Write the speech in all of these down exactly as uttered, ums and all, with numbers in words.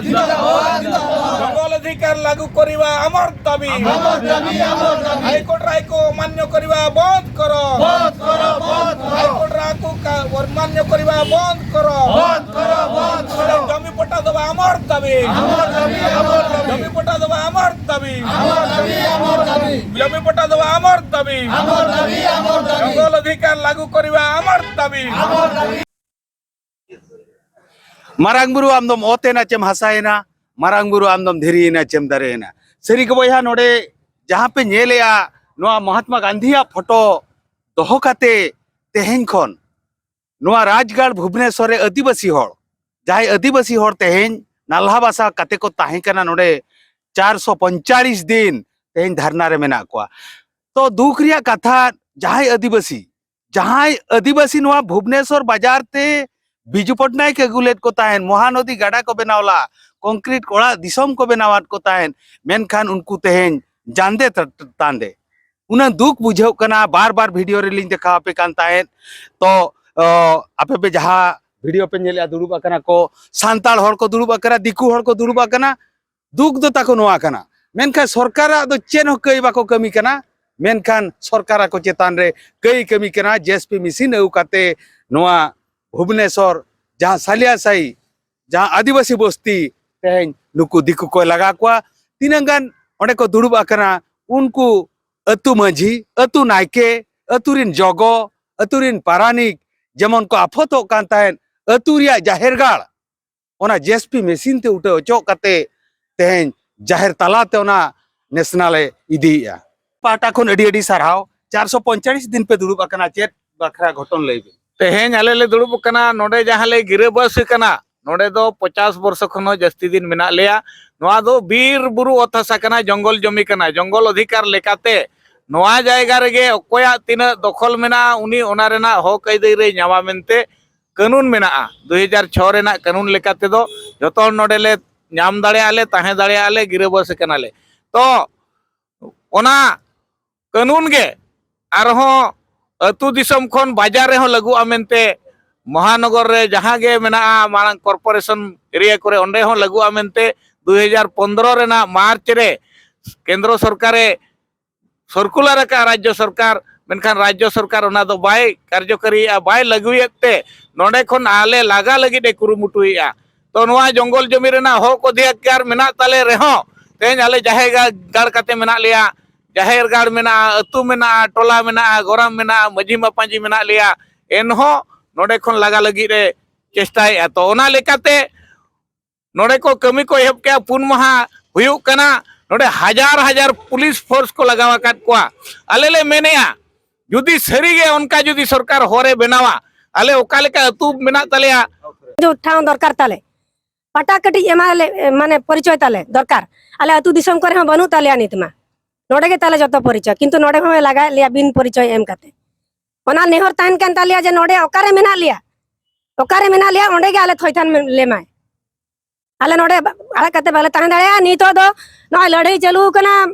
ଜଙ୍ଗଲ ଅଧିକାର ଲାଗୁ କରିବା ଆମର ଦାବି। ହାଇକୋର୍ଟ ରାୟକୁ ଅମାନ୍ୟ କରିବା ବନ୍ଦ କର। ହାଇକୋର୍ଟ ରାୟକୁ କା- ଅମାନ୍ୟ କରିବା ବନ୍ଦ କର। ଜମି ପଟ୍ଟା ଦେବା ଆମର ଦାବି। ଜମି ପଟ୍ଟା ଦେବା ଆମର ଦାବି। ଜମି ପଟ୍ଟା ଦେବା ଆମର ଦାବି। ଜଙ୍ଗଲ ଅଧିକାର ଲାଗୁ କରିବା ଆମର ଦାବି। ᱢᱟᱨᱟᱝ ᱵᱩᱨᱩ ᱟᱢ ᱫᱚᱢ ᱚᱛ ᱮᱱᱟ ᱪᱮᱢ ᱦᱟᱥᱟᱭᱮᱱᱟ, ᱢᱟᱨᱟᱝ ᱵᱩᱨᱩ ᱟᱢ ᱫᱚᱢ ᱫᱷᱤᱨᱤᱭᱮᱱᱟ ᱪᱮᱢ ᱫᱟᱨᱮᱭᱮᱱᱟ᱾ ᱥᱟᱹᱨᱤ ᱜᱮ ᱵᱚᱭᱦᱟ, ᱱᱚᱰᱮ ᱡᱟᱦᱟᱸ ᱯᱮ ᱧᱮᱞᱮᱜᱼᱟ, ᱱᱚᱣᱟ ᱢᱚᱦᱟᱛᱢᱟ ᱜᱟᱱᱫᱷᱤᱭᱟᱜ ᱯᱷᱳᱴᱳ ᱫᱚᱦᱚ ᱠᱟᱛᱮ ᱛᱮᱦᱮᱧ ᱠᱷᱚᱱ ᱱᱚᱣᱟ ᱨᱟᱡᱽᱜᱟᱲ ᱵᱷᱩᱵᱽᱱᱮᱥᱚᱨ ᱨᱮ ᱟᱹᱫᱤᱵᱟᱹᱥᱤ ᱦᱚᱲ, ᱡᱟᱦᱟᱸᱭ ᱟᱹᱫᱤᱵᱟᱹᱥᱤ ᱦᱚᱲ ᱛᱮᱦᱮᱧ ᱱᱟᱞᱦᱟ ᱵᱟᱥᱟ ᱠᱟᱛᱮ ᱠᱚ ᱛᱟᱦᱮᱸ ᱠᱟᱱᱟ ᱱᱚᱰᱮ ᱪᱟᱨᱥᱚ ᱯᱚᱧᱪᱟᱲᱤᱥ ᱫᱤᱱ ᱛᱮᱦᱮᱧ ᱫᱷᱟᱨᱱᱟ ᱨᱮ ᱢᱮᱱᱟᱜ ᱠᱚᱣᱟ᱾ ᱛᱚ ᱫᱩᱠ ᱨᱮᱭᱟᱜ ᱠᱟᱛᱷᱟ, ᱡᱟᱦᱟᱸᱭ ᱟᱹᱫᱤᱵᱟᱹᱥᱤ, ᱡᱟᱦᱟᱸᱭ ᱟᱹᱫᱤᱵᱟᱹᱥᱤ ᱱᱚᱣᱟ ᱵᱷᱩᱵᱽᱱᱮᱥᱚᱨ ᱵᱟᱡᱟᱨ ᱛᱮ ᱵᱤᱡᱩ ᱯᱚᱴᱱᱟᱭᱮᱠ ᱟᱹᱜᱩ ᱞᱮᱫ ᱠᱚ ᱛᱟᱦᱮᱸᱱ, ᱢᱚᱦᱟᱱᱚᱫᱤ ᱜᱟᱰᱟ ᱠᱚ ᱵᱮᱱᱟᱣ ᱞᱟᱜᱼᱟ, ᱠᱚᱝᱠᱨᱤᱴ ᱚᱲᱟᱜ ᱫᱤᱥᱚᱢ ᱠᱚ ᱵᱮᱱᱟᱣᱟᱫ ᱠᱚ ᱛᱟᱦᱮᱸᱱ, ᱢᱮᱱᱠᱷᱟᱱ ᱩᱱᱠᱩ ᱛᱮᱦᱮᱧ ᱡᱟᱸᱫᱮ ᱛᱟ-, ᱛᱟᱸᱫᱮ᱾ ᱩᱱᱟᱹᱜ ᱫᱩᱠ ᱵᱩᱡᱷᱟᱹᱜ ᱠᱟᱱᱟ, ᱵᱟᱨ ᱵᱟᱨ ᱵᱷᱤᱰᱤᱭᱳ ᱨᱮᱞᱤᱧ ᱫᱮᱠᱷᱟᱣ ᱟᱯᱮ ᱠᱟᱱ ᱛᱟᱦᱮᱸᱫ᱾ ᱛᱚ, ᱚ, ᱟᱯᱮ ᱯᱮ ᱡᱟᱦᱟᱸ ᱵᱷᱤᱰᱤᱭᱳ ᱯᱮ ᱧᱮᱞᱮᱜᱼᱟ, ᱫᱩᱲᱩᱵ ᱟᱠᱟᱱᱟ ᱠᱚ, ᱥᱟᱱᱛᱟᱲ ᱦᱚᱲ ᱠᱚ ᱫᱩᱲᱩᱵ ᱟᱠᱟᱱᱟ, ᱫᱤᱠᱩ ᱦᱚᱲ ᱠᱚ ᱫᱩᱲᱩᱵ ᱟᱠᱟᱱᱟ, ᱫᱩᱠ ᱫᱚ ᱛᱟᱠᱚ ᱱᱚᱣᱟ ᱠᱟᱱᱟ᱾ ᱢᱮᱱᱠᱷᱟᱱ ᱥᱚᱨᱠᱟᱨᱟᱜ ᱫᱚ ᱪᱮᱫ ᱦᱚᱸ ᱠᱟᱹᱭ ᱵᱟᱠᱚ ᱠᱟᱹᱢᱤ ᱠᱟᱱᱟ, ᱢᱮᱱᱠᱷᱟᱱ ᱥᱚᱨᱠᱟᱨ ᱟᱠᱚ ᱪᱮᱛᱟᱱ ᱨᱮ ᱠᱟᱹᱭ ᱠᱟᱹᱢᱤ ᱠᱟᱱᱟ᱾ ᱡᱮ ᱮᱥ ᱯᱤ ᱢᱮᱥᱤᱱ ᱟᱹᱜᱩ ᱠᱟᱛᱮ ᱱᱚᱣᱟ ᱵᱷᱩᱵᱽᱱᱮᱥᱚᱨ ᱡᱟᱦᱟᱸ ᱥᱟᱞᱤᱭᱟ ᱥᱟᱦᱤ, ᱡᱟᱦᱟᱸ ᱟᱹᱫᱤᱵᱟᱹᱥᱤ ᱵᱚᱥᱛᱤ, ᱛᱮᱦᱮᱧ ᱱᱩᱠᱩ ᱫᱤᱠᱩ ᱠᱚ ᱞᱟᱜᱟ ᱠᱚᱣᱟ᱾ ᱛᱤᱱᱟᱹᱜ ᱜᱟᱱ ᱚᱸᱰᱮ ᱠᱚ ᱫᱩᱲᱩᱵ ᱟᱠᱟᱱᱟ, ᱩᱱᱠᱩ ᱟᱹᱛᱩ ᱢᱟᱹᱡᱷᱤ, ᱟᱹᱛᱩ ᱱᱟᱭᱠᱮ, ᱟᱹᱛᱩ ᱨᱤᱱ ᱡᱚᱜᱚ, ᱟᱹᱛᱩ ᱨᱤᱱ ᱯᱟᱨᱟᱱᱤᱠ ᱡᱮᱢᱚᱱ ᱠᱚ ᱟᱯᱷᱚᱛᱚᱜ ᱠᱟᱱ ᱛᱟᱦᱮᱸᱫ, ᱟᱹᱛᱩ ᱨᱮᱭᱟᱜ ᱡᱟᱦᱮᱨ ᱜᱟᱲ ᱚᱱᱟ ᱡᱮ ᱮᱥ ᱯᱤ ᱢᱮᱥᱤᱱ ᱛᱮ ᱩᱴᱟᱹ ᱚᱪᱚᱜ ᱠᱟᱛᱮ ᱛᱮᱦᱮᱧ ᱡᱟᱦᱮᱨ ᱛᱟᱞᱟᱛᱮ ᱚᱱᱟ ᱱᱮᱥᱱᱟᱞ ᱮ ᱤᱫᱤᱭᱮᱜᱼᱟ᱾ ᱯᱟᱦᱴᱟ ᱠᱷᱚᱱ ᱟᱹᱰᱤ ᱟᱹᱰᱤ ᱥᱟᱨᱦᱟᱣ᱾ ᱪᱟᱨᱥᱚ ᱯᱚᱧᱪᱟᱲᱤᱥ ᱫᱤᱱ ᱯᱮ ᱫᱩᱲᱩᱵ ᱟᱠᱟᱱᱟ, ᱪᱮᱫ ᱵᱟᱠᱷᱨᱟ ᱜᱷᱚᱴᱚᱱ ᱞᱟᱹᱭ ᱵᱤᱱ᱾ ᱛᱮᱦᱮᱧ ᱟᱞᱮ ᱞᱮ ᱫᱩᱲᱩᱵ ᱟᱠᱟᱱᱟ, ᱱᱚᱰᱮ ᱡᱟᱦᱟᱸ ᱞᱮ ᱜᱤᱨᱟᱹᱵᱟᱹᱥᱤ ᱠᱟᱱᱟ, ᱱᱚᱰᱮ ᱫᱚ ᱯᱚᱪᱟᱥ ᱵᱚᱨᱥᱚ ᱠᱷᱚᱱ ᱦᱚᱸ ᱡᱟᱹᱥᱛᱤ ᱫᱤᱱ ᱢᱮᱱᱟᱜ ᱞᱮᱭᱟ᱾ ᱱᱚᱣᱟ ᱫᱚ ᱵᱤᱨ ᱵᱩᱨᱩ ᱚᱛ ᱦᱟᱥᱟ ᱠᱟᱱᱟ, ᱡᱚᱝᱜᱚᱞ ᱡᱚᱢᱤ ᱠᱟᱱᱟ᱾ ᱡᱚᱝᱜᱚᱞ ᱚᱫᱷᱤᱠᱟᱨ ᱞᱮᱠᱟᱛᱮ ᱱᱚᱣᱟ ᱡᱟᱭᱜᱟ ᱨᱮᱜᱮ ᱚᱠᱚᱭᱟᱜ ᱛᱤᱱᱟᱹᱜ ᱫᱚᱠᱷᱚᱞ ᱢᱮᱱᱟᱜᱼᱟ, ᱩᱱᱤ ᱚᱱᱟ ᱨᱮᱱᱟᱜ ᱦᱚᱠ ᱟᱹᱭᱫᱟᱹᱨᱤ ᱨᱮ ᱧᱟᱢᱟ ᱢᱮᱱᱛᱮ ᱠᱟᱹᱱᱩᱱ ᱢᱮᱱᱟᱜᱼᱟ᱾ ᱫᱩ ᱦᱟᱡᱟᱨ ᱪᱷᱚ ᱨᱮᱱᱟᱜ ᱠᱟᱹᱱᱩᱱ ᱞᱮᱠᱟ ᱛᱮᱫᱚ ᱡᱚᱛᱚ ᱦᱚᱲ ᱱᱚᱰᱮ ᱞᱮ ᱧᱟᱢ ᱫᱟᱲᱮᱭᱟᱜᱼᱟ ᱞᱮ, ᱛᱟᱦᱮᱸ ᱫᱟᱲᱮᱭᱟᱜᱼᱟ ᱞᱮ, ᱜᱤᱨᱟᱹᱵᱟᱹᱥᱤ ᱠᱟᱱᱟ ᱞᱮ᱾ ᱛᱚ ᱚᱱᱟ ᱠᱟᱹᱱᱩᱱ ᱜᱮ ᱟᱨᱦᱚᱸ ᱟᱹᱛᱩ ᱫᱤᱥᱚᱢ ᱠᱷᱚᱱ ᱵᱟᱡᱟᱨ ᱨᱮᱦᱚᱸ ᱞᱟᱹᱜᱩᱜᱼᱟ ᱢᱮᱱᱛᱮ ᱢᱚᱦᱟᱱᱚᱜᱚᱨ ᱨᱮ ᱡᱟᱦᱟᱸ ᱜᱮ ᱢᱮᱱᱟᱜᱼᱟ, ᱢᱟᱲᱟᱝ ᱠᱚᱨᱯᱳᱨᱮᱥᱚᱱ ᱮᱨᱤᱭᱟ ᱠᱚᱨᱮ, ᱚᱸᱰᱮ ᱦᱚᱸ ᱞᱟᱹᱜᱩᱜᱼᱟ ᱢᱮᱱᱛᱮ ᱫᱩ ᱦᱟᱡᱟᱨ ᱯᱚᱱᱫᱽᱨᱚ ᱨᱮᱱᱟᱜ ᱢᱟᱨᱪ ᱨᱮ ᱠᱮᱱᱫᱨᱚ ᱥᱚᱨᱠᱟᱨᱮ ᱥᱚᱨᱠᱩᱞᱟᱨ ᱟᱠᱟᱫᱼᱟ ᱨᱟᱡᱽᱡᱚ ᱥᱚᱨᱠᱟᱨ, ᱢᱮᱱᱠᱷᱟᱱ ᱨᱟᱡᱽᱡᱚ ᱥᱚᱨᱠᱟᱨ ᱚᱱᱟ ᱫᱚ ᱵᱟᱭ ᱠᱟᱨᱡᱚᱠᱟᱨᱤᱭᱮᱫᱼᱟ, ᱵᱟᱭ ᱞᱟᱹᱜᱩᱭᱮᱫ ᱛᱮ ᱱᱚᱰᱮ ᱠᱷᱚᱱ ᱟᱞᱮ ᱞᱟᱜᱟ ᱞᱟᱹᱜᱤᱫ ᱮ ᱠᱩᱨᱩᱢᱩᱴᱩᱭᱮᱫᱼᱟ᱾ ᱛᱚ ᱱᱚᱣᱟ ᱡᱚᱝᱜᱚᱞ ᱡᱚᱢᱤ ᱨᱮᱱᱟᱜ ᱦᱚᱠ ᱚᱫᱷᱤᱠᱟᱨ ᱢᱮᱱᱟᱜ ᱛᱟᱞᱮ ᱨᱮᱦᱚᱸ, ᱛᱮᱦᱮᱧ ᱟᱞᱮ ᱡᱟᱦᱮᱨ ᱜᱟ-, ᱜᱟᱲ ᱠᱟᱛᱮ ᱢᱮᱱᱟᱜ ᱞᱮᱭᱟ, ᱡᱟᱦᱮᱨ ᱜᱟᱲ ᱢᱮᱱᱟᱜᱼᱟ, ᱟᱹᱛᱩ ᱢᱮᱱᱟᱜᱼᱟ, ᱴᱚᱞᱟ ᱢᱮᱱᱟᱜᱼᱟ, ᱜᱚᱨᱟᱢ ᱢᱮᱱᱟᱜᱼᱟ, ᱢᱟᱹᱡᱷᱤ ᱢᱟᱯᱟᱡᱤ ᱢᱮᱱᱟᱜ ᱞᱮᱭᱟ, ᱮᱱᱦᱚᱸ ᱱᱚᱰᱮ ᱠᱷᱚᱱ ᱞᱟᱜᱟ ᱞᱟᱹᱜᱤᱫ ᱮ ᱪᱮᱥᱴᱟᱭᱮᱫᱼᱟ᱾ ᱛᱚ ᱚᱱᱟ ᱞᱮᱠᱟᱛᱮ ᱱᱚᱰᱮ ᱠᱚ ᱠᱟᱹᱢᱤ ᱠᱚ ᱮᱦᱚᱵ ᱠᱮᱜᱼᱟ, ᱯᱩᱱ ᱢᱟᱦᱟ ᱦᱩᱭᱩᱜ ᱠᱟᱱᱟ, ᱱᱚᱰᱮ ᱦᱟᱡᱟᱨ ᱦᱟᱡᱟᱨ ᱯᱩᱞᱤᱥ ᱯᱷᱳᱨᱥ ᱠᱚ ᱞᱟᱜᱟᱣ ᱟᱠᱟᱫ ᱠᱚᱣᱟ᱾ ᱟᱞᱮ ᱞᱮ ᱢᱮᱱᱮᱜᱼᱟ, ᱡᱩᱫᱤ ᱥᱟᱹᱨᱤᱜᱮ ᱚᱱᱠᱟ ᱡᱩᱫᱤ ᱥᱚᱨᱠᱟᱨ ᱦᱚᱨᱮ ᱵᱮᱱᱟᱣᱟ, ᱟᱞᱮ ᱚᱠᱟ ᱞᱮᱠᱟ ᱟᱹᱛᱩ ᱢᱮᱱᱟᱜ ᱛᱟᱞᱮᱭᱟ, ᱫᱚ ᱴᱷᱟᱶ ᱫᱚᱨᱠᱟᱨ ᱛᱟᱞᱮ, ᱯᱟᱴᱟ ᱠᱟᱹᱴᱤᱡ ᱮᱢᱟ ᱞᱮ, ᱢᱟᱱᱮ ᱯᱚᱨᱤᱪᱚᱭ ᱛᱟᱞᱮ ᱫᱚᱨᱠᱟᱨ᱾ ᱟᱞᱮ ᱟᱹᱛᱩ ᱫᱤᱥᱚᱢ ᱠᱚᱨᱮ ᱦᱚᱸ ᱵᱟᱹᱱᱩᱜ ᱛᱟᱞᱮᱭᱟ ᱱᱤᱛ ᱢᱟ, ᱱᱚᱰᱮ ᱜᱮ ᱛᱟᱞᱮ ᱡᱚᱛᱚ ᱯᱚᱨᱤᱪᱚᱭ, ᱠᱤᱱᱛᱩ ᱱᱚᱰᱮ ᱦᱚᱸ ᱞᱟᱜᱟᱭᱮᱫ ᱞᱮᱭᱟ ᱵᱤᱱ ᱯᱚᱨᱤᱪᱚᱭ ᱮᱢ ᱠᱟᱛᱮ᱾ ᱚᱱᱟ ᱱᱮᱦᱚᱨ ᱛᱟᱦᱮᱱ ᱠᱟᱱ ᱛᱟᱞᱮᱭᱟ ᱡᱮ ᱱᱚᱰᱮ ᱚᱠᱟᱨᱮ ᱢᱮᱱᱟᱜ ᱞᱮᱭᱟ, ᱚᱠᱟᱨᱮ ᱢᱮᱱᱟᱜ ᱞᱮᱭᱟ ᱚᱸᱰᱮ ᱜᱮ ᱟᱞᱮ ᱛᱷᱚᱭᱛᱷᱟᱱ ᱞᱮᱢᱟᱭ᱾ ᱟᱞᱮ ᱱᱚᱰᱮ ᱟᱲᱟᱜ ᱠᱟᱛᱮ ᱵᱟᱞᱮ ᱛᱟᱦᱮᱸ ᱫᱟᱲᱮᱭᱟᱜᱼᱟ᱾ ᱱᱤᱛᱚᱜ ᱫᱚ ᱱᱚᱜᱼᱚᱭ ᱞᱟᱹᱲᱦᱟᱹᱭ ᱪᱟᱹᱞᱩ ᱟᱠᱟᱱᱟ,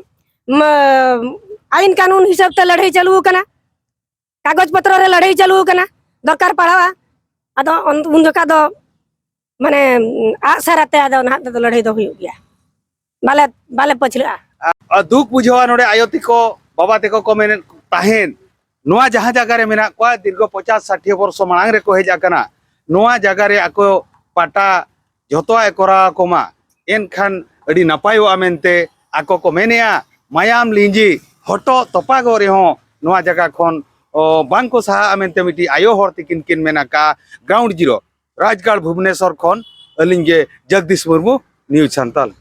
ᱢ-, ᱟᱹᱭᱤᱱ ᱠᱟᱹᱱᱩᱱ ᱦᱤᱥᱟᱹᱵ ᱛᱮ ᱞᱟᱹᱲᱦᱟᱹᱭ ᱪᱟᱹᱞᱩ ᱟᱠᱟᱱᱟ, ᱠᱟᱜᱚᱡᱽ ᱯᱚᱛᱨᱚ ᱨᱮ ᱞᱟᱹᱲᱦᱟᱹᱭ ᱪᱟᱹᱞᱩ ᱟᱠᱟᱱᱟ, ᱫᱚᱨᱠᱟᱨ ᱯᱟᱲᱟᱣᱟ᱾ ᱟᱫᱚ ᱩᱱ, ᱩᱱ ᱡᱚᱠᱷᱟ ᱫᱚ ᱢᱟᱱᱮ ᱟᱜ ᱥᱟᱨ ᱟᱛᱮ ᱟᱫᱚ ᱱᱟᱦᱟᱜ ᱛᱮᱫᱚ ᱞᱟᱹᱲᱦᱟᱹᱭ ᱫᱚ ᱦᱩᱭᱩᱜ ᱜᱮᱭᱟ, ᱵᱟᱞᱮ, ᱵᱟᱞᱮ ᱯᱟᱹᱪᱷᱞᱟᱹᱜᱼᱟ᱾ ᱟᱨ ᱫᱩᱠ ᱵᱩᱡᱷᱟᱹᱣᱟ ᱱᱚᱰᱮ ᱟᱭᱳ ᱛᱮᱠᱚ, ᱵᱟᱵᱟ ᱛᱮᱠᱚ ᱠᱚ ᱢᱮᱱᱮᱫ ᱛᱟᱦᱮᱸᱫ, ᱱᱚᱣᱟ ᱡᱟᱦᱟᱸ ᱡᱟᱭᱜᱟ ᱨᱮ ᱢᱮᱱᱟᱜ ᱠᱚᱣᱟ, ᱫᱤᱨᱜᱷᱚ ᱯᱚᱪᱟᱥ ᱥᱟᱴᱷᱤᱭᱟᱹ ᱵᱚᱨᱥᱚ ᱢᱟᱲᱟᱝ ᱨᱮᱠᱚ ᱦᱮᱡ ᱟᱠᱟᱱᱟ, ᱱᱚᱣᱟ ᱡᱟᱭᱜᱟ ᱨᱮ ᱟᱠᱚ ᱯᱟᱴᱟ ᱡᱷᱚᱛᱚᱣᱟᱜ ᱮ ᱠᱚᱨᱟᱣ ᱟᱠᱚ ᱢᱟ, ᱮᱱᱠᱷᱟᱱ ᱟᱹᱰᱤ ᱱᱟᱯᱟᱭᱚᱜᱼᱟ ᱢᱮᱱᱛᱮ ᱟᱠᱚ ᱠᱚ ᱢᱮᱱᱮᱜᱼᱟ᱾ ᱢᱟᱭᱟᱢ ᱞᱤᱸᱡᱤ, ᱦᱚᱴᱚᱜ ᱛᱚᱯᱟᱜᱚᱜ ᱨᱮᱦᱚᱸ ᱱᱚᱣᱟ ᱡᱟᱭᱜᱟ ᱠᱷᱚᱱ, ᱚ, ᱵᱟᱝ ᱠᱚ ᱥᱟᱦᱟᱜᱼᱟ ᱢᱮᱱᱛᱮ ᱢᱤᱫᱴᱤᱡ ᱟᱭᱳ ᱦᱚᱲ ᱛᱤᱠᱤᱱ ᱠᱤᱱ ᱢᱮᱱ ᱟᱠᱟᱫᱼᱟ᱾ ᱜᱨᱟᱣᱩᱱᱰ ᱡᱤᱨᱳ, ᱨᱟᱡᱽᱜᱟᱲ ᱵᱷᱩᱵᱽᱱᱮᱥᱚᱨ ᱠᱷᱚᱱ ᱟᱹᱞᱤᱧ ᱜᱮ ᱡᱚᱜᱽᱫᱤᱥ ᱢᱩᱨᱢᱩ, ᱱᱤᱭᱩᱡᱽ ᱥᱟᱱᱛᱟᱞ᱾